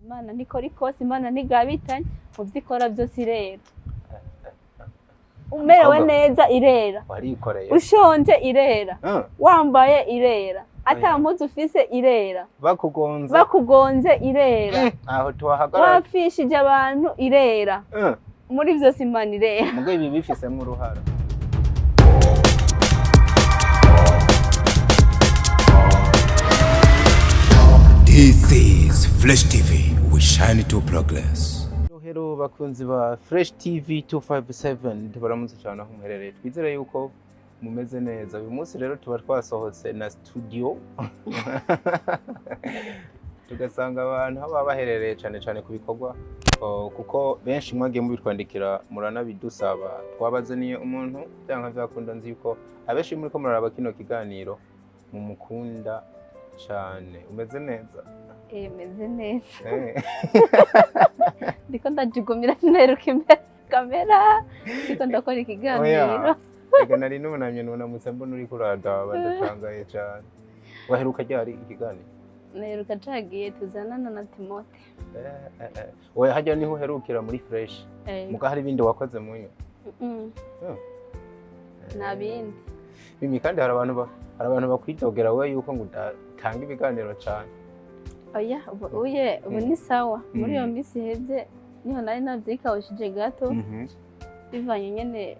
Imana ntikora ikosa, Imana ntigabitanye, mu byo ikora byose irera. Umerewe Mukobwa. neza irera. Warikoreye. Ushonje irera. Wambaye irera, ata Oya. mpuzu ufise irera. Bakugonze. Bakugonze irera. Aho tuhahagarara. Wapfishije abantu irera. Muri byose Imana irera. Mugo ibi bifisemo uruhara. This is Flash TV. We shine to progress. Hello bakunzi ba Fresh TV 257, tubaramutse cyane aho muherereye. Twizere yuko mumeze neza. Uyu munsi rero tuba twasohotse na studio, tugasanga abantu aho baba baherereye, cyane cyane ku bikorwa, kuko benshi mwagiye mubitwandikira, muranabidusaba. Twabazaniye umuntu byanga byakunda, nzi yuko abenshi muri ko muraraba kino kiganiro mumukunda cyane. Umeze neza? Meze neza. Ndiko ndajugumira, sinaheruka imbere ya kamera ndiko ndakora ikiganiro. Reka nari nunamye, nunamutse mbona uriko uradaba, ndatangaye cyane. Waheruka ryari ikiganiro? Naheruka cagiye tuzanana na Timote. Oya, hajya niho uherukira muri Fresh? Muga hari ibindi wakoze munyo? Nta bindi. Mimi, kandi hari abantu bakwidogera wowe yuko ngo udatanga ibiganiro cyane. Oya, ubu uye ubu ni sawa. Muri iyo minsi iheze niho nari navyikawushije gato, bivanye nyene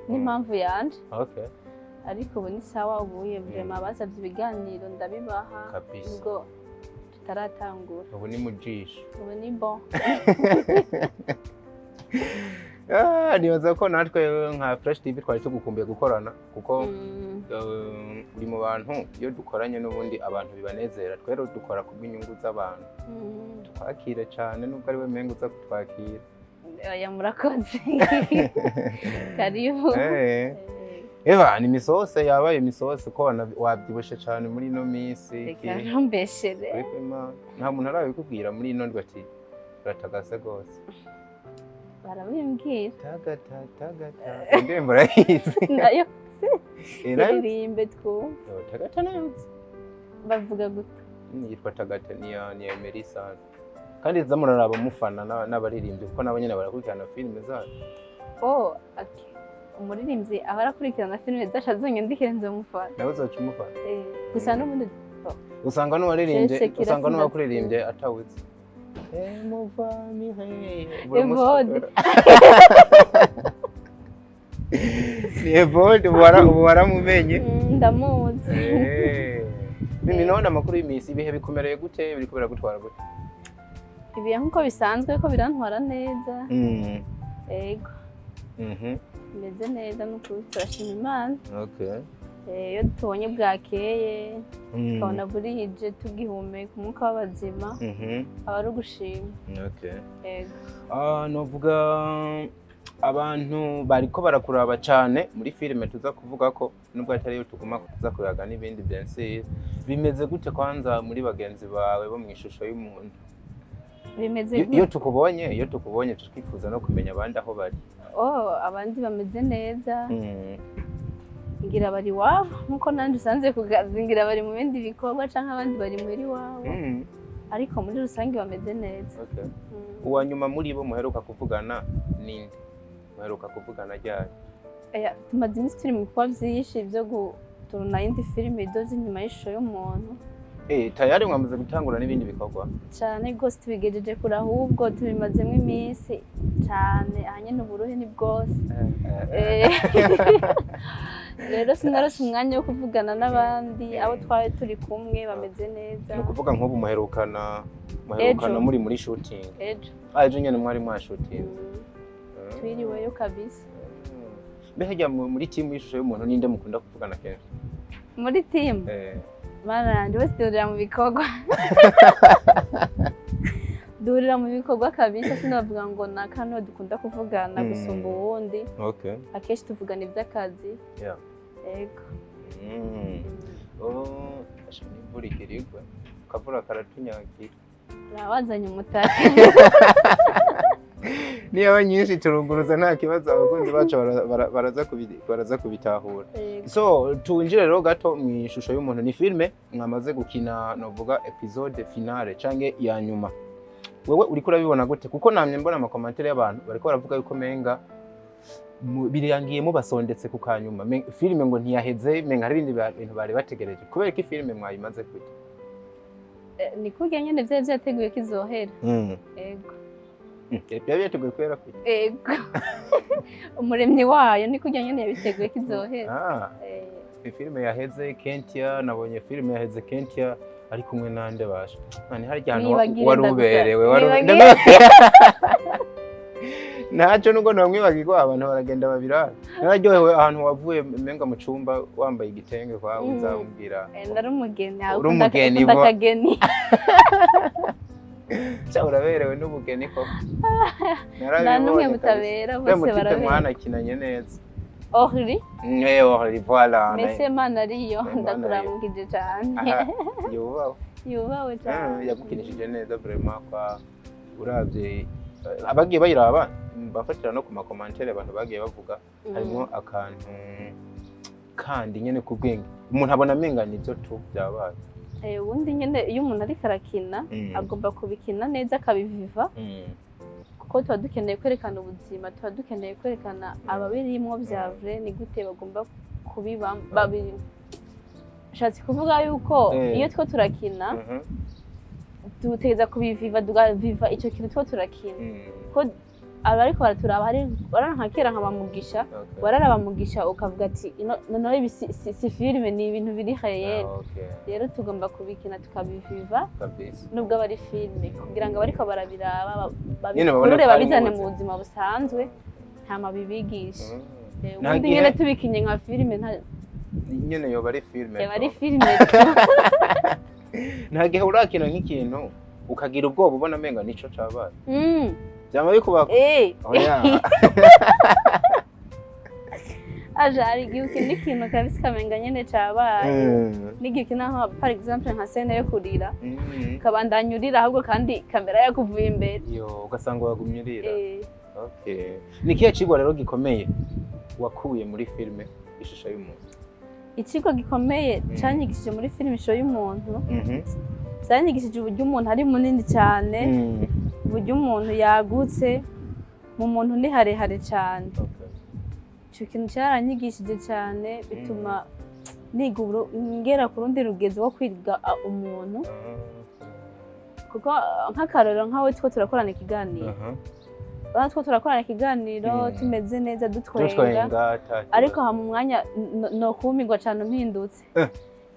n'impamvu yanje. Ariko ubu ni sawa, ubuye vraiment basavye ibiganiro ndabibaha. Kabisa. Ubwo tutaratangura. Ubu ni mu jisho. Ubu ni bon. Ah, nibaza ko natwe nka Fresh TV twari tugukumbuye gukorana, kuko uri mu bantu iyo dukoranye n'ubundi abantu bibanezera. Twero dukora kubw'inyungu z'abantu. Twakire cyane, nubwo ari we menga uza kutwakira. Oya, murakoze, karibu. Eva, ni misose yabaye misose ko wabyibushe cyane muri ino minsi. Reka ntumbeshere. Ariko Imana, nta muntu arabikubwira muri ino ndwi ati uratagase rwose? Barabimbwira. Tagata tagata, indirimbo urayizi? Nayo? Nayo. Iririmbe twumve. Yo, tagata nayo. Bavuga gute? Yitwa Tagata, ni ya Emery Sun. Kandi za muraraba mufana n'abaririmbyi, kuko nabo nyene barakurikirana filime zacu. Oh, okay. Umuririmbyi aba arakurikirana filime zacu azonyandikire nzomufana. Nawe uzoca umufana. Gusa n'ubundi Usanga n'uwaririmbye Shekira. Usanga Sindazi. n'uwakuririmbye atawuzi. Buri munsi Evode. Ni Evode, ubu waramumenye. Ndamuzi. Mimi, none amakuru y'iminsi, ibihe bikumereye gute, biriko biragutwara gute? Ibihe nk'uko bisanzwe ko birantwara neza. Ego. Bimeze neza n'ukuri, turashima Imana. Iyo tubonye bwakeye, tukabona burije, tugihumeka umwuka w'abazima, aba ari ugushima. Ego. Ah, novuga abantu bariko barakuraba cyane muri filime tuza kuvuga ko nubwo atariyo tuguma kuza kuyaga n'ibindi bien sûr. Bimeze gute kwanza muri bagenzi bawe bo mu ishusho y'umuntu? Bimeze Iyo gute? tukubonye twifuza no kumenya abandi aho bari. Oh, abandi bameze neza. Ngira bari iwabo nkuko nanjye usanze ku kazi, ngira bari mu bindi bikorwa canke abandi bari muhira iwabo. Ariko muri rusange bameze neza. Uwa nyuma muri bo muheruka kuvugana ninde? Muheruka kuvugana ryari? Oya, tumaze iminsi turi mu bikorwa vyinshi vyo guturuna iyindi filime idoze inyuma y'ishusho y'umuntu. Tayari mwamaze gutangura n'ibindi bikorwa? Cane rwose, tubigejeje kure, ahubwo tubimazemo iminsi cane. Aha nyene uburuhe ni bwose. Rero sinarose umwanya wo kuvugana n'abandi. Abo twari turi kumwe bameze neza. Ni ukuvuga nk'ubu muherukana Ejo. muri shooting? Ejo. Ah, ejo nyene mwari mwashutinze? Twiriweyo kabisa. Mbe harya muri timu y'ishusho y'umuntu ninde mukunda kuvugana kenshi? Muri timu? Mana yanje, bose duhurira mu bikorwa, duhurira mu bikorwa kabisa. Sinavuga ngo na kano dukunda kuvugana gusumba uwundi. Akenshi tuvugana iby'akazi. Yego. Oh, asha n'imvura igira igwe, akavura karatunyagira. Wazanye umutaka. Niyo nyinshi turuguruza, nta kibazo, abakunzi bacu baraza kubitahura. Yego. So tuwinjire rero gato mu ishusho y'umuntu. Ni filme mwamaze gukina, novuga épisode finale canke ya nyuma. Wewe uriko urabibona gute? Kuko namye mbona ama commentaires y'abantu bariko baravuga yuko menga birangiye mubasondetse ku kanyuma. Filime ngo ntiyaheze, menga hari ibindi bintu bari bategereje. Kubera ko filime mwayimaze gute? Ni kurya nyene vyari vyateguye ko izohera. Ego. Byari byateguye kubera kuki? Ego, umuremyi wayo ni kurya nyene yabiteguye ko izohera. Ah. Filime yaheze Kentia, nabonye filime yaheze Kentia ari kumwe nande basha nani harya hantu Mwibagire. Wari Ndagusaba. uberewe wari Mwibagire. Ntacyo nubwo ntamwibagirwa, abantu baragenda babirara. Nararyohewe ahantu wavuye menga mu cumba wambaye igitenge kwa uzambwira. Ndari umugeni. Uri umugeni, Ukunda akageni. Sha, uraberewe n'ubugeni koko. Nta n'umwe Narabibonye kabisa. butabera, Uriya bose mutipe barabera. mwanakinanye neza. Orly. Orly, voilà. Mese mana ariyo. Mana ariyo. Ndakuramukije cane. Aha, yubahwe. Yubahwe cane. Yagukinishije neza vraiment. Kwa uravye abagiye bayiraba bafatira no ku ma commentaires abantu bagiye bavuga, harimo akantu kandi nyene ku bwenge umuntu abona amenga nivyo tu byabaye. Ubundi nyene iyo umuntu ariko arakina agomba kubikina neza, akabiviva, kuko tuba dukeneye kwerekana ubuzima, tuba dukeneye kwerekana ababirimwo vya vrai, ni gute bagomba kubibamo babirimo. Nshatse kuvuga yuko iyo two turakina dutegereza kubiviva, tukaviva ico kintu two turakina, ko abariko baraturaba hari barana nka kera nka bamugisha. Wararaba Mugisha ukavuga ati: "Noneho ibi si filime, ni ibintu biri réel." Ah, okay. Rero tugomba kubikina tukabiviva Kabisa. nubwo aba ari filime, kugira ngo abariko barabiraba Nyene babone babikurure ko ari babizane mu mu buzima busanzwe, hama bibigishe. Nta Ubundi gihe- nyene tubikinye nka filime nta Nyene yoba ari filime. Yoba ari filime. Nta gihe urakina nk'ikintu ukagira ubwoba, ubona amenga nico cabaye? Vyama bikubako? Oya. Aje hari igihe ukina ikintu kabisa ukamenga nyene cabaye, n'igihe ukina nka par exemple nka scène yo kurira, ukabandanya urira ahubwo kandi kamera yakuvuye imbere. Yo, ugasanga wagumye urira. Okay. Ni ikihe cigwa rero gikomeye wakuye muri filime Ishusho y'Umuntu? Ikigo gikomeye canyigishije muri filime Ishusho y'Umuntu, vyanyigishije uburyo umuntu ari munini cyane, uburyo umuntu yagutse, mu muntu ni harehare cyane. Ico kintu cyaranyigishije cyane, bituma niga ngera ku rundi rugezo rwo kwiga umuntu, kuko nk'akarorero nkawe two turakorana ikiganiro, urabona two turakorana ikiganiro tumeze neza, dutwenga, dutwenga ata ariko hama umwanya no kumirwa cyane umpindutse,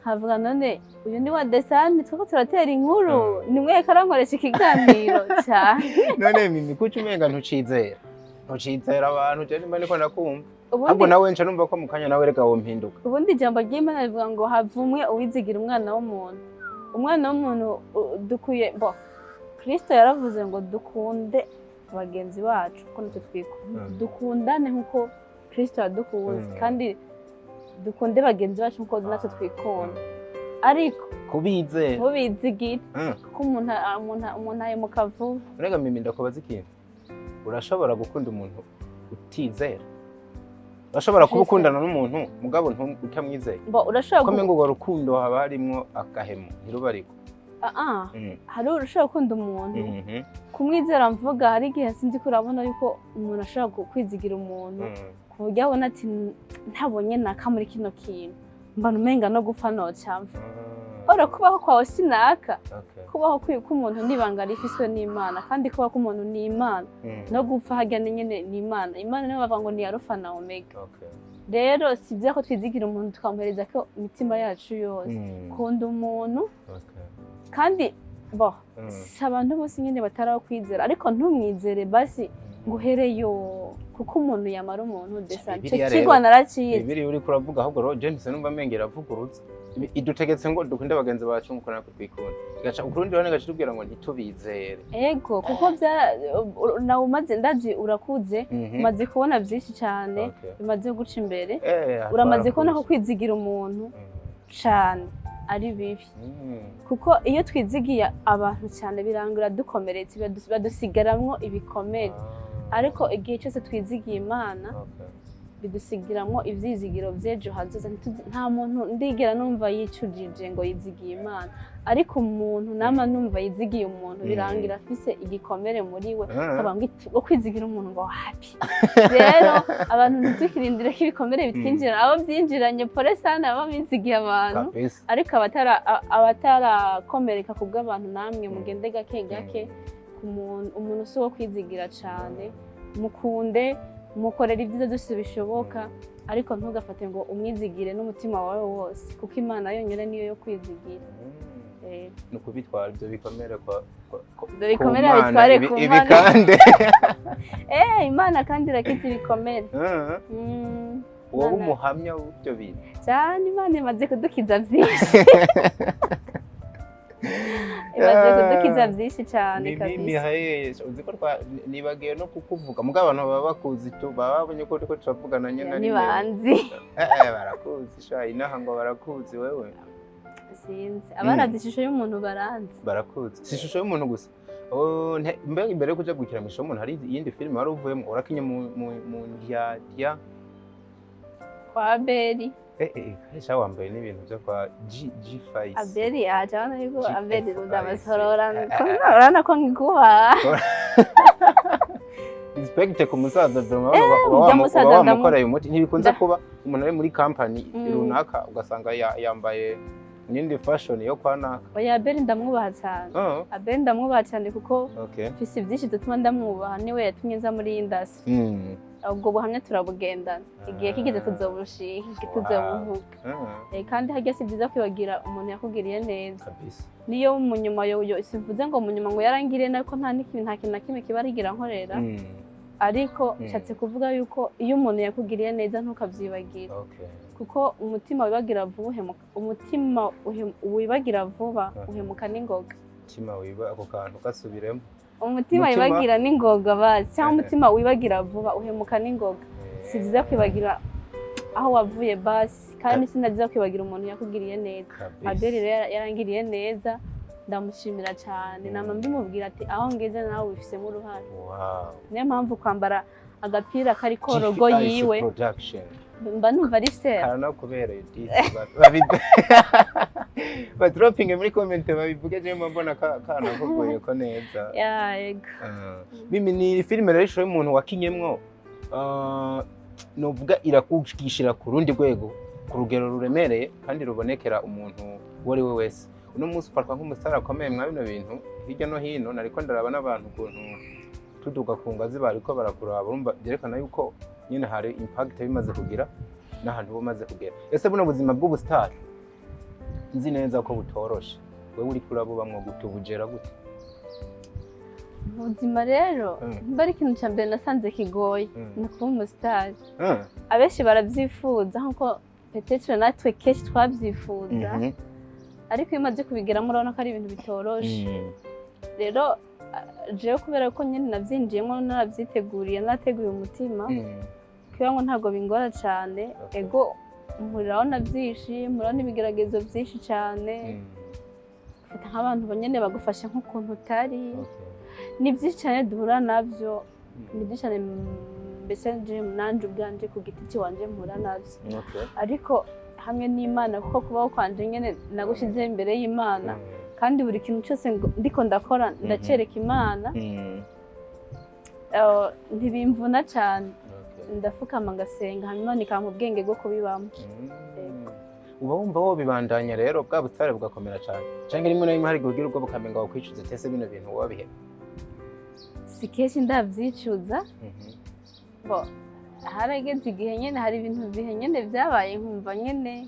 nkavuga: "None uyu ni wa Desani twako turatera inkuru, nimwe karankoresha ikiganiro cyane?" None Mimi, kuki umenga ntucizera abantu? Je nimba niko ndakumva, ahubwo Ubundi nawe nca numva ko mu kanya nawe reka wompinduka. Ubundi ijambo ry'Imana rivuga ngo havumwe uwizigira umwana w'umuntu. Umwana w'umuntu dukwiye bo Kristo yaravuze ngo dukunde bagenzi bacu kuko natwe twikunda, dukundane nk'uko Kristo yadukunze, kandi dukunde bagenzi bacu nk'uko natwe twikunda, ariko kubizera ntubizigire, kuko umuntu ahemuka vuba. Urega Mimi, ndakubaza ikintu: urashobora gukunda umuntu utizera? Urashobora kuba Juste. ukundana n'umuntu mugabo utamwizeye? Bo urashobora Ko mengo urwo rukundo haba harimwo agahemo, ntirubariko. Ah, ah, hari urashobora gukunda umuntu, kumwizera mvuga, hari igihe sinzi ko urabona yuko umuntu ashobora kwizigira umuntu ku buryo abona ati: "Ntabonye naka muri kino kintu, mbona umenga no gupfa nocamva." Ora kubaho kwawe sinaka. Kubaho k'umuntu n'ibanga rifiswe n'Imana, kandi kubaho k'umuntu ni Imana, no gupfa harya ni nyene ni Imana. Imana niyo bavuga ngo ni Alufa na Omega. Rero si byiza ko twizigira umuntu tukamuhereza ko imitima yacu yose. Kunda umuntu kandi bo si abantu bose nyine bataraho kwizera, ariko ntumwizere basi ngo uhereyo, kuko umuntu yamara umuntu desa. Ico Bibiliya kigwa rero- naracize. Bibiliya uriko uravuga, ahubwo rero James numva amenga iravugurutse. Idutegetse ngo dukunde bagenzi bacu nkuko natwe twikunda, igaca ukurundi ruhande igaca itubwira ngo ntitubizere. Ego, kuko nawe umaze, ndazi urakuze, umaze kubona byinshi cyane bimaze guca imbere, uramaze kubona ko twarakuze. kwizigira umuntu cane ari bibi, kuko iyo twizigiye abantu cyane birangira dukomeretse, badusigaramwo ibikomere. Ariko igihe cyose twizigiye Imana, bidusigiramwo ivyizigiro vy'ejo hazoza. Nta muntu ndigera numva yicujije ngo yizigiye Imana, ariko umuntu nama numva yizigiye umuntu, birangira afise igikomere muri we. Akaba ngo ngo kwizigira umuntu ngo wapi. Rero abantu ntitukirindire ko ibikomere bitwinjira. Abo byinjiranye, pole sana, abo bizigiye abantu. Ariko abatarakomereka ku bw'abantu, namwe mugende gake gake ku muntu. Umuntu si uwo kwizigira cyane. Mukunde, mukorera ibyiza byose bishoboka, ariko ntugafate ngo umwizigire n'umutima wawe wose, kuko Imana yonyine niyo yo kwizigira. Ni ukubitwara ibyo bikomere Ibyo bikomere ku Mana, bitware ku Mana. Ibikande. Imana kandi irakiza ibikomere. Wowe Imana- umuhamya w'ibyo bintu. Cyane, Imana imaze kudukiza byinshi, imaze kudukiza byinshi cyane. Mimi Kabisa. Mihaye, uzi ko nibagiwe no kukuvuga, mugabo abantu baba bakuzi tu, baba babonye ko turiko turavugana nyene ari. Ntibanzi. Barakuzi sha, inaha ngo barakuzi wewe. Sinzi, abaravye ishusho y'umuntu baranzi. Barakuzi, si ishusho y'umuntu gusa. Oh, mbega imbere yo kuja gukina mu ishusho y'umuntu hari iyindi filime wari uvuyemo urakinye mu Ndyarya? Kwa Abeli. Sha, wambaye n'ibintu byo kwa G G5. Abeli aje abona yuko GFIC. Abeli ndabasorora, urabona ko ngikuba. Respect ku musaza vraiment, uba Ujya musaza uba wamukoreye umuti. Ntibikunze kuba umuntu ari muri company runaka ugasanga yambaye n'indi fashion yo kwa naka. Oya, Abeli ndamwubaha cyane. Oh, Abeli ndamwubaha cyane kuko mfise byinshi dutuma ndamwubaha. Niwe yatumye nza muri iyi industry. Ubwo buhamya turabugendana, igihe kigeze tuzobushinga, tuzobuvuga. Kandi harya si byiza kwibagira umuntu yakugiriye neza. Niyo mu nyuma yo sivuze ngo mu nyuma ngo yarangiriye nako, nta n'ikintu, nta kintu na kimwe kiba arigira nkorera, ariko nshatse kuvuga yuko iyo umuntu yakugiriye neza ntukabyibagire, kuko umutima wibagira vuba uhemuka, umutima wibagira vuba uhemuka n'ingoga. Umutima wiba, ako kantu gasubiremo. Umutima Umutima- wibagira n'ingoga bazi, cyangwa umutima wibagira vuba uhemuka n'ingoga. Si byiza kwibagira aho wavuye basi, kandi si na byiza kwibagira umuntu yakugiriye neza. Abeli rero yarangiriye neza, ndamushimira cyane. Nama mbimubwira ati aho ngeze nawe ubifisemo uruhare. Niyo mpamvu kwambara agapira kariko logo GFIC yiwe Production. mba numva ari fier. Karanakubereye disi. Badropinge muri comment babivuge, je mbona kanakugoye ko neza. Ya, yego. Ah. Mimi, ni filime rero ishusho y'umuntu wakinyemwo, novuga irakugishira ku rundi rwego, ku rugero ruremereye kandi rubonekera umuntu uwo ari we wese. Uno munsi ufatwa nk'umusitari akomeye mwa bino bintu hirya no hino. Nariko ndaraba n'abantu ukuntu tuduga ku ngazi bariko barakuraba, urumva byerekana yuko nyine hari impact bimaze kugira n'ahantu bumaze kugera. Ese buno buzima bw'ubusitari, nzi neza ko butoroshe, wewe uriko urabubamwo gute? Ubugera gute? Ubuzima rero, nimba ari ikintu cya mbere nasanze kigoye, ni ukuba umusitari. Abenshi barabyifuza nkuko peut-être natwe kenshi twabyifuza, ariko iyo umaze kubigeramo urabona ko ari ibintu bitoroshe. Rero jewe kubera ko nyine nabyinjiyemo narabyiteguriye, nateguye umutima, kugira ngo ntabwo bingora cyane. Ego, mpuriraho na byinshi, mpuriraho n'ibigeragezo byinshi cyane. Ufata nk'abantu nyine bagufasha nk'ukuntu utari. Ni byinshi cyane duhura nabyo, ni byinshi cyane. Mbese nanje ubwanje ku giti cyiwanje mpura nabyo, ariko hamwe n'Imana, kuko kubaho kwanje nyine nagushyize imbere y'Imana, kandi buri kintu cyose ndiko ndakora ndacereka Imana. Ntibimvuna cyane. Ndafukama ngasenga, hanyuma Imana ikampa ubwenge bwo kubibamo. Uba wumva wobibandanya rero bwa butare bugakomera cyane, canke rimwe na rimwe hari igihe ugira ubwo bukamenya ngo wakwicuza tese bino bintu wabiheba? Si kenshi ndabyicuza. Bo harageze igihe nyine, hari ibintu bihe nyine byabaye nkumva nyine,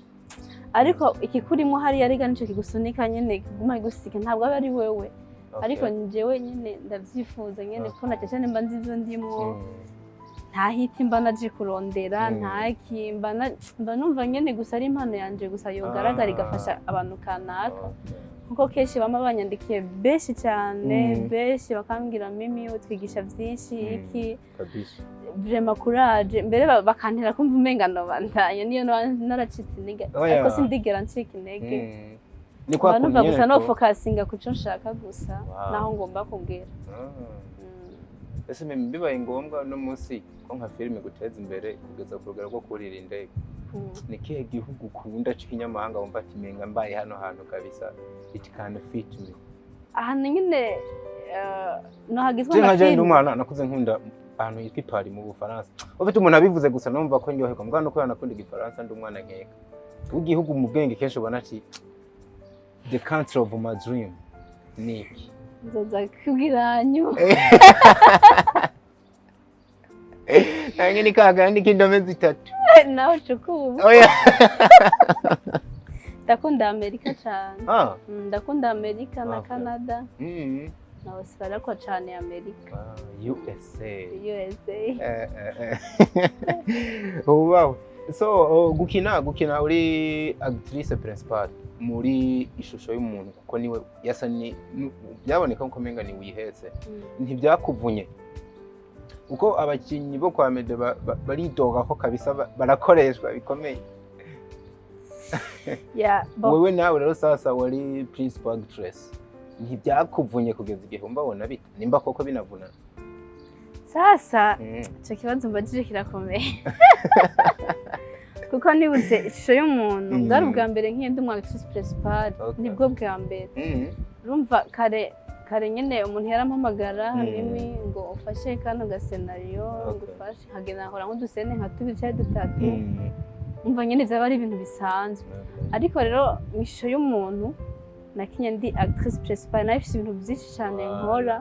ariko ikikurimo hariya arega nicyo kigusunika nyine, kiguma gusika, ntabwo aba ari wewe. Ariko njyewe nyine ndabyifuza nyine, kuko na cyane mba nzi ibyo ndimo. Nta hit mba naje kurondera, nta ki mba numva nyine gusa ari impano yanje gusa yogaragara, igafasha abantu kanaka, kuko kenshi bama banyandikiye benshi cyane, benshi bakambwira: "Mimi, utwigisha byinshi, iki vraiment courage." Mbere bakantera kumva umenga nobandanya niyo naracitse intege, Oya. ariko sindigera ncika intege. Ni kwa Mba numva kuntu gusa nyene no focusinga ku cyo nshaka gusa, naho ngomba kugera. Ese mimi, bibaye ngombwa uno munsi ko nka filime guteza imbere kugeza ku rugero rwo kurira indege, ni kihe gihugu ukunda c'ikinyamahanga wumva ati: "Menga mbaye hano hantu kabisa, it can fit me"? Ahantu nyine nohagizwe Je na nka je ndi filime. Umwana nakuze nkunda ahantu hitwa i Paris mu Bufaransa. Ufite umuntu abivuze gusa numva ko ndyoherwa, mbwa nuko yanakunda igifaransa, ndi umwana nkeka w'igihugu mu bwenge kenshi ubona ati: "The country of my dream" ni iki? Nzoza kubwiranyu. Nange ni kagandi k'indome zitatu. Nawe ucukubu. Oya. Ndakunda Amerika cyane. Ah. Ndakunda Amerika na Canada na Australia, ariko cyane Amerika. Ah, USA. USA. Ubawe so gukina uri actrice principale muri ishusho y'umuntu, kuko niwe yasa ni byaboneka nko menga ni wihetse, ntibyakuvunye? Uko abakinyi bo kwa Mede baridoga ko kabisa barakoreshwa bikomeye. Yeah, bo Wewe nawe rero sasa wari principal actress, ntibyakuvunye kugeza igihe wumva wona bita nimba koko binavuna? Sasa icyo kibazo mbagije kirakomeye, kuko nibutse ishusho y'umuntu bwari ubwa mbere nk'iyo ndi umu actrice principale. Nibwo bwa mbere. Urumva kare kare nyine umuntu yarampamagara, "Mimi," ngo ufashe kano ga scénario, ngo ufashe, nkagenda nkora nk'udu scène nka tubiri cyangwa dutatu. Umva nyine byaba ari ibintu bisanzwe. Ariko rero mu ishusho y'umuntu nakinye ndi actrice principale, nayo ifite ibintu byinshi cyane nkora,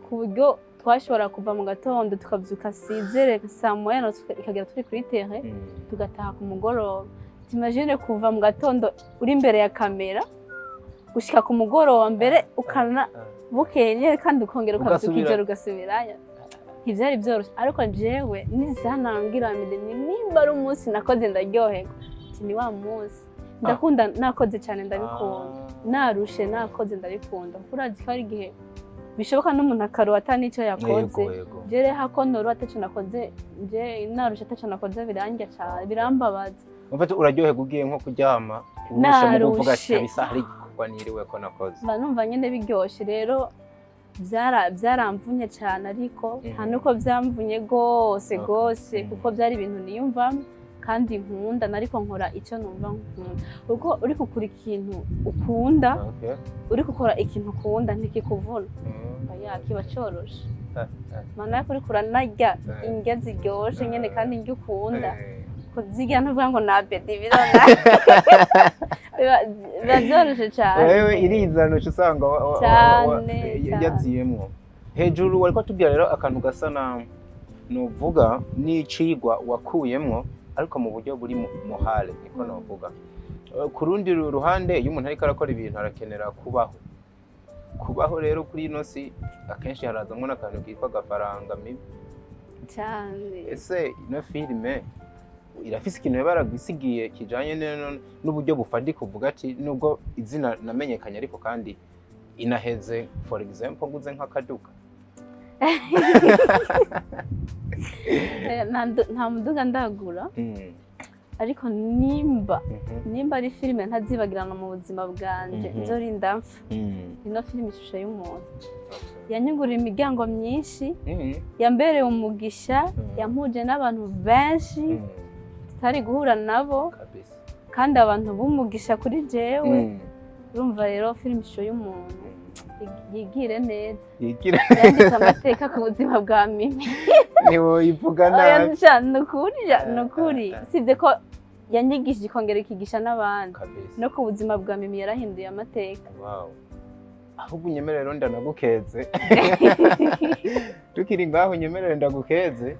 ku buryo twashobora kuva mu gatondo tukabyuka 6h, saa 1 na ikagera turi kuri terrain, tugataha ku mugoroba. T'imagines kuva mu gatondo uri imbere ya kamera gushika ku mugoroba, mbere ukana bukeye nyene, kandi ukongera ukabyuka Ugasubira. ijoro ugasubirayo. Ntivyari vyoroshe, ariko jewe nizanambwira mbere ni nimba ari umunsi nakoze ndaryoherwa, ati ni wa munsi ndakunda nakoze cyane, ndabikunda. Narushe nakoze ndabikunda, kuko urazi ko hari igihe bishoboka n'umuntu akaruha ata n'icyo yakoze. Yego yego. Je rero hako noruha ataco nakoze, je narushe ataco nakoze birandya cane, birambabaza. Umva, uraryoherwa ugiye nko kuryama urushe mu kuvuga ati: Narushe. "Kabisa hari igikorwa niriwe ko nakoze." Mba numva nyine biryoshe. Rero byaramvunye cyane, ariko nta nuko byamvunye rwose rwose, kuko byari ibintu niyumvamo kandi nkunda, nariko nkora icyo numva nkunda, kuko uri gukora ikintu ukunda, uri gukora ikintu ukunda ntikikuvuna. Oya, kiba coroshe. Mana yako, uriko uranarya indya ziryoshe nyene kandi indya ukunda, kuzirya ntuvuga ngo nabedi birona, biba vyoroshe cane. Wewe irizana uca usanga Cane, cane. yaziyemwo hejuru. Wariko tubwira rero akantu gasa na nuvuga n'icigwa wakuyemwo, ariko mu buryo buri muhale niko novuga. Ku rundi ruhande, iyo umuntu ariko arakora ibintu arakenera kubaho. Kubaho rero kuri ino si akenshi harazamwo n'akantu kitwa agafaranga mibi. Cane. Ese ino filime irafise ikintu yaba yaragusigiye kijanye n'uburyo bufatika, uvuga ati: "Nubwo izina namenyekanye, ariko kandi inaheze, for example nguze nk'akaduka"? Nta muduga ndagura, ariko nimba nimba ari filime ntazibagirana mu buzima bwanje, nzorinda mpfa, ino filime ishusho y'umuntu yanyuguriye imiryango myinshi, yambereye umugisha, yampuje n'abantu benshi tutari guhura nabo, kandi abantu b'umugisha kuri jewe. Urumva rero filime ishusho y'umuntu yigire neza. Yigire. Yanditse amateka ku buzima bwa Mimi. Ntiwoyivuga Oya, nabi. sha, ni ukuri, sha, ni ukuri. Usibye ko yanyigishije ikongera ikigisha n'abandi, no ku buzima bwa Mimi yarahinduye amateka. Wow. Ahubwo unyemerere rero ndanagukeze, tukiri ngaho unyemerere ndagukeze.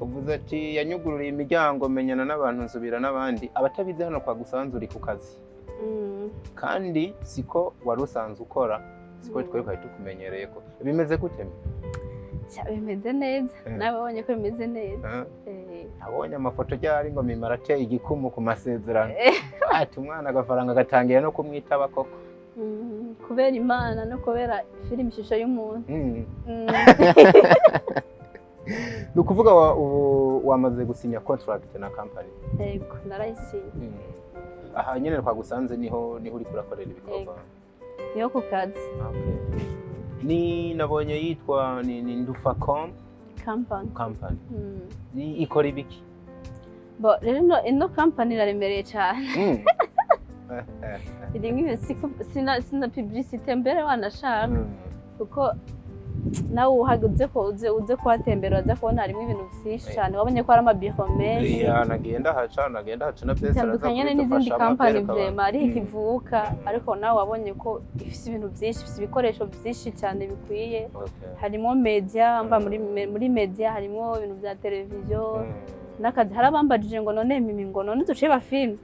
Uvuze ati yanyugururiye imiryango, menyana n'abantu, nsubira n'abandi. Abatabizi, hano kwa gusanzwe uri ku kazi, kandi siko wari usanzwe ukora, siko twari twari tukumenyereye. Ko bimeze gute? Sha, bimeze neza. Nawe wabonye ko bimeze neza. Abonye amafoto ryari ngo Mimi arateye igikumu ku masezerano, ati umwana agafaranga gatangiye no kumwitaba koko. Kubera Imana no kubera filime ishusho y'umuntu. Ni ukuvuga ubu wamaze gusinya contract na company? Yego, narayisinye. Aha nyine twagusanze niho uri kurakorera ibikorwa? Niho ku kazi. Okay. Ni nabonye yitwa ni Ndufacom. Company. Company ikora ibiki? Bo rero ino company iraremereye cyane. Irimwo ibintu sina publicité mbere wanashaka, kuko nawe uhageze ko uze kuhatembera, uraza kubona harimo ibintu byinshi cyane. Wabonye ko hari amabiro menshi. Ya, nagenda haca na bese. Bitandukanye n'izindi company vraiment ariho ikivuka, ariko nawe wabonye ko ifise ibintu byinshi, ifise ibikoresho byinshi cyane bikwiye. Harimo media, mva muri media harimo ibintu bya televiziyo n'akazi. Hari abambajije ngo none Mimi, ngo none duce ba filime.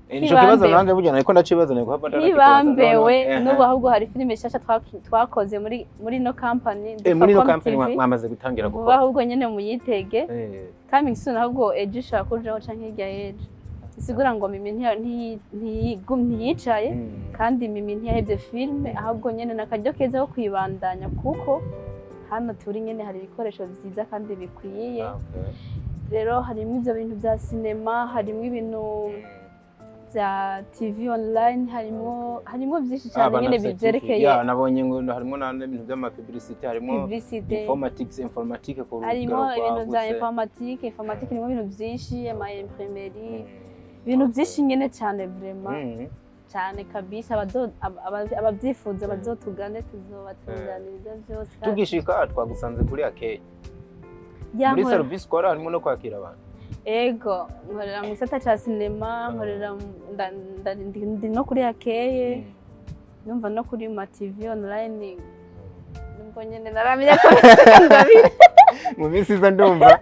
Ico kibazo nanje burya nariko ndacibaza, niko hapa. Ntibambewe n'ubu, ahubwo hari filime nshasha twakoze muri ino company. Muri ino Dufacom company TV. Mwamaze gutangira Vuba gukora? ahubwo nyene muyitege. Coming soon, ahubwo ejo ishobora kujaho canke hirya y'ejo. Bisigura ngo Mimi ntiyicaye, kandi Mimi ntiyahevye filime, ahubwo nyene n'akaryo keza ko kwibandanya, kuko hano turi nyene hari ibikoresho vyiza kandi bikwiye. Rero harimo ivyo bintu vya sinema, harimo ibintu bya TV online, harimo byinshi cyane nyine bivyerekeye. Ya, nabonye ngo harimo n'ibintu by'amapublicité, harimo Publicité. informatics, informatique ku rugero Harimo ibintu bya rwagutse. informatique. Informatique irimo ibintu byinshi, ama imprimerie, ibintu byinshi nyine cyane vraiment, cyane kabisa. Ababyifuza bazotugane, tuzobatunganiriza byose. Tugishika twagusanze kuri akeye Ya, muri service ukora harimo no kwakira abantu? Ego, nkorera mu gisata ca sinema, nkorera ndi no kuri akeye, numva no kuri ma TV online, nubwo nyene naramenya ko ngabire. Mu minsi iza ndumva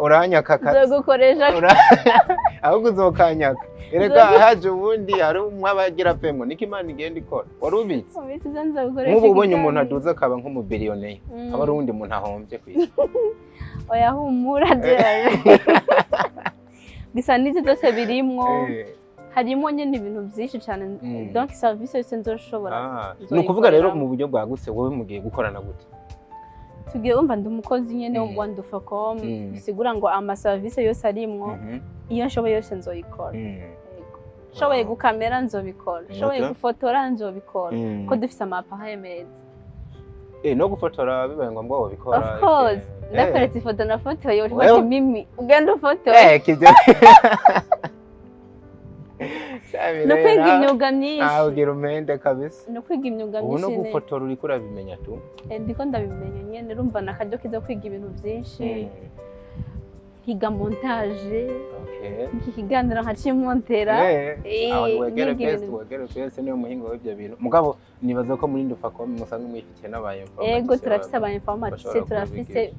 uranyaka akazi. Nzogukoresha. Ahubwo uzokanyaka erega. Haje ubundi hari umwe abagira pemwo, niko Imana igenda ikora, wari ubitse. Mu minsi iza nzogukoresha Nk'ubu ubonye umuntu ikiganiro. aduze akaba nk'umubiliyoneri, aba ari uwundi muntu ahombye ku isi. Oya, humura jewe, gusa n'ivyo byose birimwo. Harimo nyene ibintu byinshi cyane. Donc service yose nzoshobora Ni ukuvuga rero nzoyikoreramo. mu buryo bwagutse, wowe mugiye gukorana gute? Tugiye, umva, ndi umukozi nyene wa Ndufacom, bisigura ngo ama service yose arimwo, iyo nshoboye yose nzoyikora. Yego. Nshoboye gukamera nzobikora, nshoboye gufotora nzobikora, ko dufise ama appareil meza. No gufotora bibaye ngombwa wabikora? Of course. Ndakweretse ifoto nafotoye, ufata imimi ugenda ufotoye. Kibyo. Ni ukwiga imyuga myinshi. Ah, ugira umende kabisa. Ni ukwiga imyuga Ubu no myinshi nyene. gufotora uriko urabimenya tu? Ndiko ndabimenya nyene, urumva ni akaryo keza kwiga ibintu byinshi, nkiga montage, iki kiganiro nkacimontera. Aho wegere niga best ibintu- wegere best, niyo muhinga w'ibyo bintu. Mugabo nibaza ko muri Ndufacom musanzwe mwifitiye n'aba Ego, turafise aba informaticien, bashobora turafise kubigisha.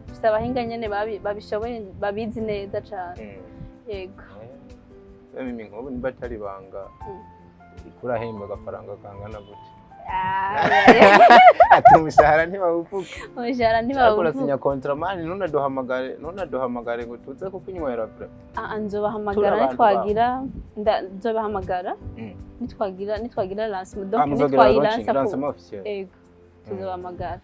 Dufise abahinga nyene babishoboye, babizi neza cane. Yego. Mimi, nk'ubu niba atari ibanga, ikurahemba agafaranga kangana gute? Ah, Ati umushahara ntibawuvuga. Umushahara Ariko ntibawuvuga. urasinya contrat man, ntunaduhamagare ngo tuze kukunywera bro. Ah, Turi nzobahamagara abantu. nitwagira, nzobahamagara nitwagira lancement, donc Ah, muzogira launching, nitwayilansa ku lancement officiel. Ego, tuzobahamagara.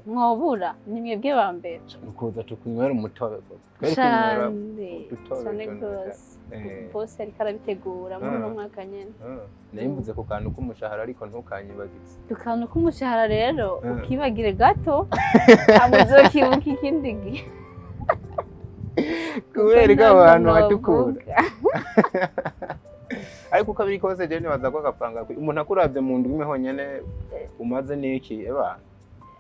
Mwobura ni mwebwe ba mbere. Ukuza tukunywera umutobe koko. Twari kunywera Cane udutobe cane tuntu. rwose. Bose ariko arabitegura muri uno mwaka nyene. Nari mvuze ku kantu k'umushahara, ariko ntukanyibagize. Ku kantu k'umushahara rero, ukibagire gato, hama uzokibuka ikindi gihe. Kubera ko Kuko abantu ntabwo batukura. novuga. Ariko uko biri kose, je nibaza ko agafaranga umuntu akuravye mu ndwi imwe honyene umaze n'iki, eba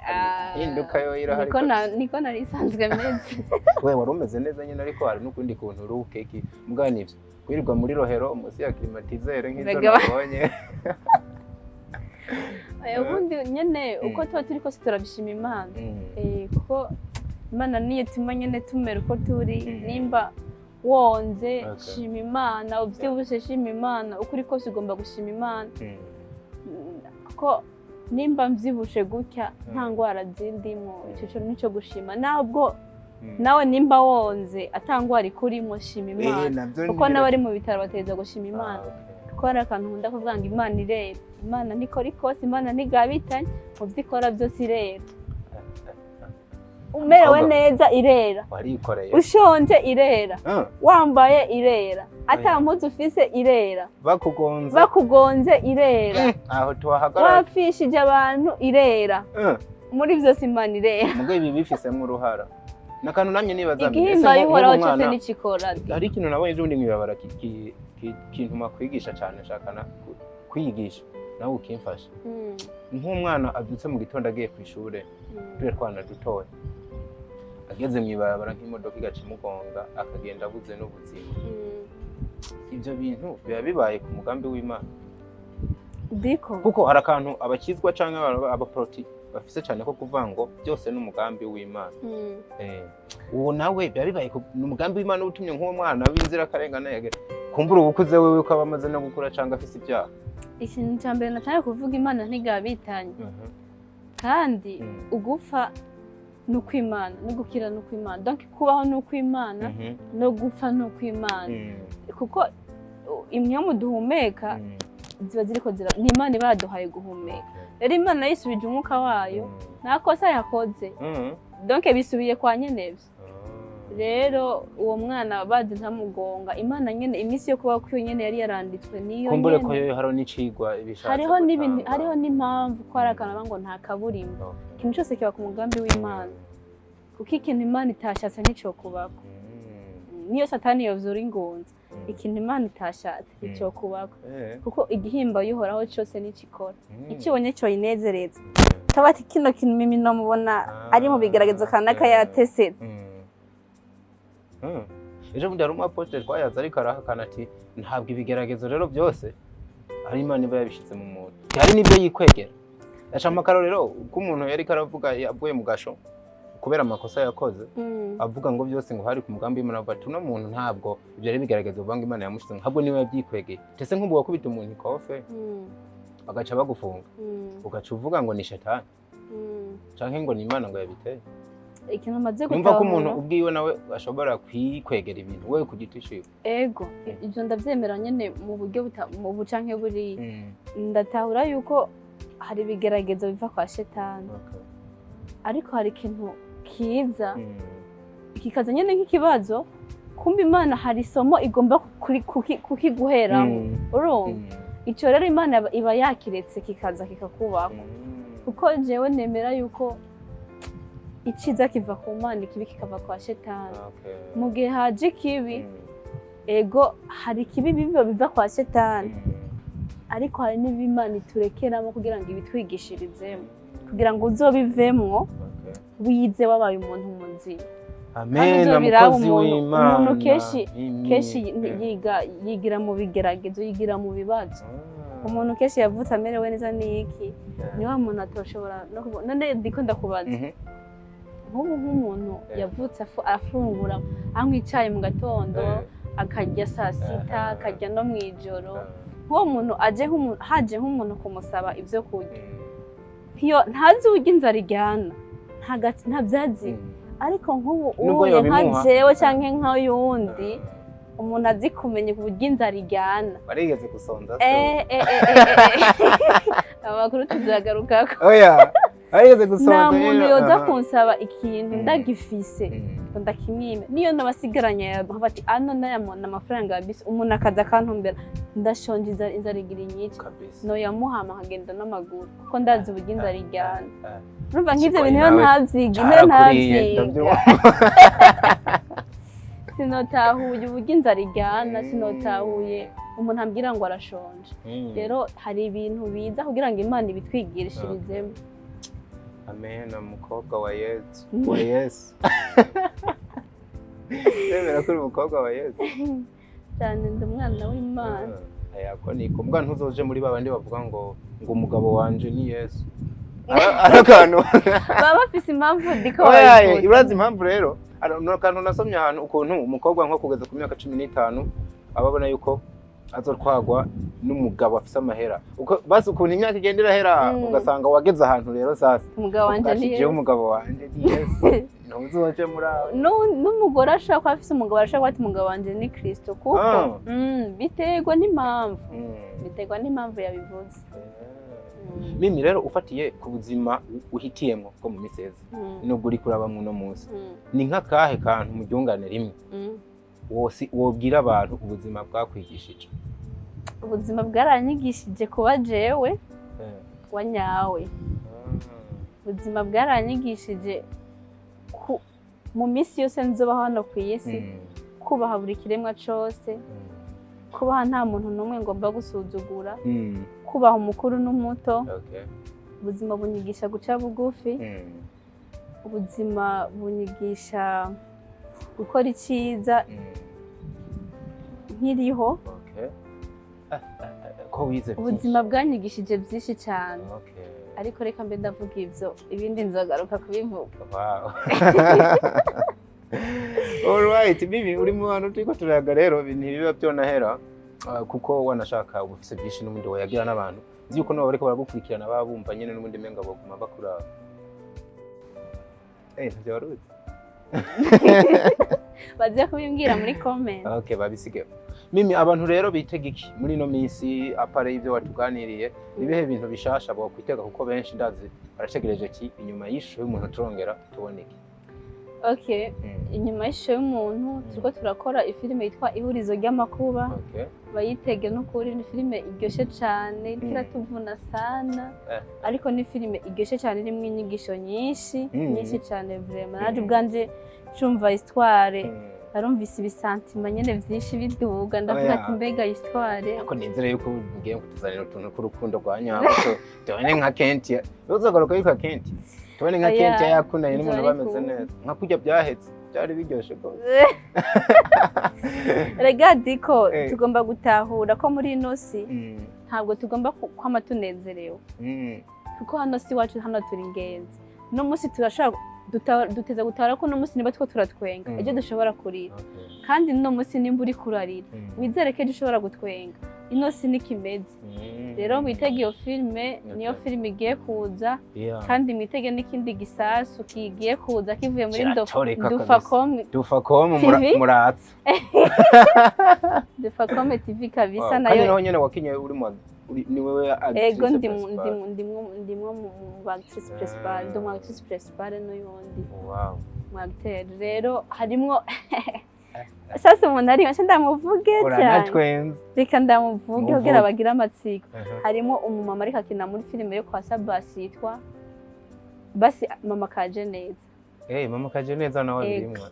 Ah, impinduka yo irahari niko kabisa. Niko nari isanzwe meze. We wari umeze neza nyine, ariko hari n'ukundi kuntu uri ukeki mbwa nivyo kwirirwa muri Rohero munsi ya climatiseur nk'izo nabonye. Ubundi nyene uko tuba turi kose turabishima Imana. Kuko Imana niyo ituma nyene tumera uko turi. Nimba wonze, shima Imana. Uvyibushe, shima Imana. Uko uri kose ugomba gushima Imana. Kuko nimba mvyibushe gutya nta ngwara zindimwo, ico co nico gushima. Ntabwo nawe nimba wonze ata ngwara ikurimo, shima Imana, Navyo kuko n'abari mu bitaro bategerezwa gushima Imana. Kuko hari akantu nkunda kuvuga ngo Imana irera, Imana ntikora ikosa, Imana ntigabitanye, mu vyo ikora byose irera. Umerewe Mukobwa. neza irera, Warikoreye. ushonje irera, wambaye irera, ata Oya. mpuzu ufise irera, Bakugonze. Bakugonze irera, Aho tuhahagarara. wapfishije abantu irera. Muri byose Imana irera. Mugabo ibi bifisemo uruhara, nakantu namye nibaza. Igihimba y'Uhoraho cyose nicikora. Hari ikintu nabonye ejo bundi mw'ibarabara kintuma kwigisha cyane, nshaka kwiyigisha nawe ukimfasha. Nk'umwana abyutse mu gitondo agiye ku ishure, turiya twana dutoya, ageze mw'ibarabara nk'imodoka igaca imugonga, akagenda abuze n'ubuzima, ibyo bintu biba bibaye ku mugambi w'Imana? Diko. Kuko hari akantu abakizwa cyangwa abaporoti bafise cyane ko kuvuga ngo byose ni umugambi w'Imana. Uwo nawe biba bibaye ni umugambi w'Imana uba utumye nk'uwo mwana w'inzirakarengane kumbura ubukuze wewe ko aba amaze no gukura cyangwa afise ibyaha. Ikintu cya mbere natangiye kuvuga, Imana ntigabitanye, kandi ugupfa ni ukw'Imana, no gukira ni ukw'Imana, donc kubaho ni ukw'Imana, no gupfa ni ukw'Imana, kuko impwemu duhumeka ziba ziriko zira, ni Imana iba yaduhaye guhumeka. Rero Imana yisubije umwuka wayo, nta kosa yakoze, donc bisubiye kwa nyenevyo. Rero uwo mwana bazi ntamugonga, Imana nyene iminsi yo kubaho kwiyo nyene yari yaranditswe niyo Kumbure ko nyene. yoyo hariho n'icigwa ibishatse Hariho n'ibintu, gutanga. hariho n'impamvu ko hari akantu bavuga ngo nta kaburimbo. Ikintu cyose kiba ku mugambi w'Imana, kuko ikintu Imana itashatse nticokubako. Niyo Satani yovyura ingunza, ikintu Imana itashatse nticokubako, kuko igihimba y'Uhoraho cyose nicikora, ikibonye coyinezereza. Kaba ati kino kintu mimi nomubona ari mu bigeragezo kanaka yatesetse. Ejo bundi hari umuapotre twayaze, ariko arahakana ati ntabwo ibigeragezo rero byose ari Imana iba yabishyize mu muntu, hari n'ibyo yikwegera. Aca amakarorero ko umuntu yariko aravuga avuye mu gasho kubera amakosa yakoze, avuga ngo byose ngo hari ku mugambi w'Imana. Avuga ati uno muntu ntabwo ibyo ari bigaragaza uvuga ngo Imana yamushize, ntabwo niwe yabyikwegeye. Ndetse nk'ubu wakubita umuntu ikofe, bagaca bagufunga, ugaca uvuga ngo ni shetani canke ngo ni Imana ngo yabiteye. Ikintu maze Numva ko umuntu gutahura, ubwiwe nawe ashobora kwikwegera ibintu wewe ku giti ciwe. Ego, ibyo ndabyemera nyene mu buryo mu bucanke buriya. Ndatahura yuko hari ibigeragezo biva kwa shetani, ariko hari ikintu kiza kikaza nyene nk'ikibazo, kumva Imana hari isomo igomba kukiguheramo. Urumva, ico rero Imana iba yakiretse kikaza kikakubaho, kuko jewe nemera yuko iciza kiva ku Mana, ikibi kikava kwa shetani. Mu gihe haje ikibi, ego, hari ikibi biba biva kwa shetani, ariko hari n'ibimana iturekeramo kugira ngo ibitwigishirizemo, kugira ngo uzobivemwo wize wabaye umuntu muzima. Amen. Uzobiraba Mukozi w'Imana. Umuntu kenshi yiga, yigira mu bigeragezo, yigira mu bibazo. Umuntu kenshi yavutse amerewe neza ni iki? Ni wa muntu atoshobora no kubona. None ndiko ndakubaza, nk'ubu nk'umuntu yavutse afungura, anywa icyayi mu gatondo, akarya saa sita, akarya no mu ijoro, nk'uwo muntu aje nk'umuntu, haje nk'umuntu kumusaba ibyo kurya, ntiyo ntazi uburyo inzara ijyana, ntabyazi. Ariko nk'ubu Nubwo uye nka yobimuha. jewe canke nk'uyundi umuntu azi kumenya uburyo inzara ijyana. Warigeze gusonza se? Amakuru tuzagarukako. Oya, warigeze gusonza. Nta muntu Rero, yoza kunsaba ikintu ndagifise ngo ndakimwime, niyo nabasigaranye nkavuga ati ano naya ni amafaranga ya bisi, umuntu akaza akantumbera ndashonje, inzara igira inyica, Kabisa. noyamuhama nkagenda n'amaguru, kuko ndazi uburyo inzara ijyana. Urumva nk'ivyo Ikigoyi bintu iyo nawe ntavyiga, intebe carakuriye, ntavyiga, ndabyumva. Sinotahuye uburyo inzara ijyana, sinotahuye umuntu ambwira ngo arashonje. Rero hari ibintu biza kugira ngo Imana ibitwigishirizemo. Amen, umukobwa wa Yesu, wa Yesu. Wemera ko uri umukobwa wa Yesu? Cyane, ndi umwana w'Imana. Aya ko niko mbwa ntuzoje muri babandi bavuga ngo umugabo wanje ni Yesu. Ari akantu Baba bafise impamvu, ndiko Oya, babivuze. urazi impamvu rero? Ni akantu nasomye ahantu ukuntu umukobwa nko kugeza ku myaka 15 aba abona yuko azotwagwa n'umugabo afise amahera. Basi ukuntu imyaka igenda irahera, ugasanga wageze ahantu rero sasa Umugabo wanje uvuga ati, ni "Jewe Yesu." umugabo wanje ni Yesu, ntuzoje muri abo. N'umugore ashobora kuba afise umugabo, arashobora kuba ati umugabo wanje ni Kristo, kuko biterwa n'impamvu, biterwa n'impamvu yabivuze. Mimi rero, ufatiye ku buzima uhitiyemo bwo mu minsi iheze nubwo uri kuraba muno munsi, ni nk'akahe kantu mu ryungane rimwe wose wobwira abantu ubuzima bwakwigishije? Ubuzima bwaranyigishije kuba jewe wa nyawe. Ubuzima bwaranyigishije mu minsi yose nzobaho hano ku isi, kubaha buri kiremwa cose, kubaha nta muntu n'umwe ngomba gusuzugura, kubaha umukuru n'umuto. Ubuzima bunyigisha guca bugufi. Ubuzima bunyigisha gukora icyiza nkiriho. Okay. Ko wize byinshi. Ubuzima bwanyigishije byinshi cyane. Ariko reka mbe ndavuga ibyo, ibindi nzagaruka kubivuga. Wow. Alright, Bibi, uri mu bantu turiko turayaga rero ntibiba byonahera, kuko wanashaka uba ufise byinshi n'ubundi wayagira n'abantu. Nzi yuko nabo bariko baragukurikirana baba bumva nyene n'ubundi menga boguma bakuraba. Ntavyo wari uzi? Baze kubimbwira muri comment. Okay, babisige. Mimi, abantu rero bitega iki muri ino minsi à part y'ivyo watuganiriye? Nibihe bintu bishasha bokwitega? Kuko benshi ndazi barategereje ki inyuma y'ishusho y'umuntu turongera tubone iki? Okay, inyuma y'ishusho y'umuntu turiko turakora ifilime yitwa Ihurizo ry'Amakuba. Bayitege n'ukuri, ni filime iryoshe cane, iriko iratuvuna sana. Ariko ni filime iryoshe cane, irimwo inyigisho nyinshi, nyinshi cane vraiment. Naje ubwanje cumva histoire, narumvise ibisantima nyene vyinshi biduga, ndavuga ati mbega histoire. Ariko nizere yuko mugiye kutuzanira utuntu tw'urukundo rwa nyarwo, tubone nka Kentia. Uzagaruka yitwa Kentia, tubone nka Oya, Kentia yakundanye n'umuntu nzaba bameze ari neza nka kurya byahetse, byari biryoshe rwose. Rega diko, tugomba gutahura ko muri ino si ntabwo tugomba kwama tunezerewe, kuko hano si iwacu, hano turi ingenzi. Uno munsi turashobora duteza gutahura ko uno munsi niba two turatwenga, ejo dushobora kurira. Kandi uno munsi nimba uri kurarira, wizere ko ejo ushobora gutwenga. Ino si niko imeze. Rero mwitege iyo filime, niyo filime igiye kuza. Kandi mwitege n'ikindi gisasu kigiye kuza kivuye muri Kiratoreka kabisa. Dufacom. Dufacom. TV? Muratsa. Dufacom TV kabisa. Wow. Kandi Nayo naho nyene wakinye uri mu ni wewe actrice Ego, principale. Ndimwo mu ba actrice principale, ndi umu actrice principale n'uyundi mu acteur. Rero harimwo sasa umuntu ari nce ndamuvuge cyane. Uranatwenze. Reka ndamuvuge Muvuge. kugira bagire amatsiko. Harimo umumama ariko akina muri filime yo kwa Sabasi yitwa basi Mama Kaje Neza. Mama Kaje Neza nawe Ego. birimwo.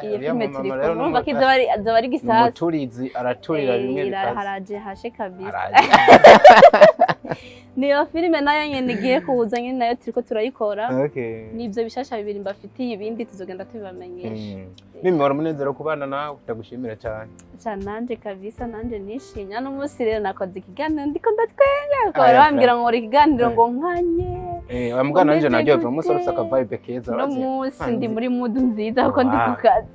Iyo Uriya filime mumama turi rero kumwe, urumva ko izoba ari gisasu. Umuturizi, araturira bimwe bikaze. Haraje hashe kabisa. Araje. Niyo filime nayo nyene igiye kuza nyene, nayo turiko turayikora. Nivyo bishasha bibiri mbafitiye, ibindi tuzogenda tubibamenyesha. Mimi, wari umunezero kubana nawe, ndagushimira cyane. Cyane nanje kabisa, nanje nishimye. N'umunsi rero nakoze ikiganiro ndiko ndatwenga, kuko Aya, bari bambwira ngo nkora ikiganiro ngo nkanye. Wa mugana nanje Umeze naryohewe gute? umunsi wari ufise aka vibe keza. Uno Urazi. munsi ndi Hanze. muri mood nziza kuko ndi ku Wow. kazi.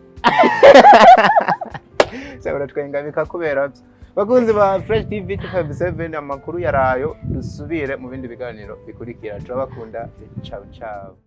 Sha, uratwenga bikakubera byo. Bakunzi ba Fresh TV 257, amakuru yarayo, dusubire mu bindi biganiro bikurikira. Turabakunda, ciao ciao.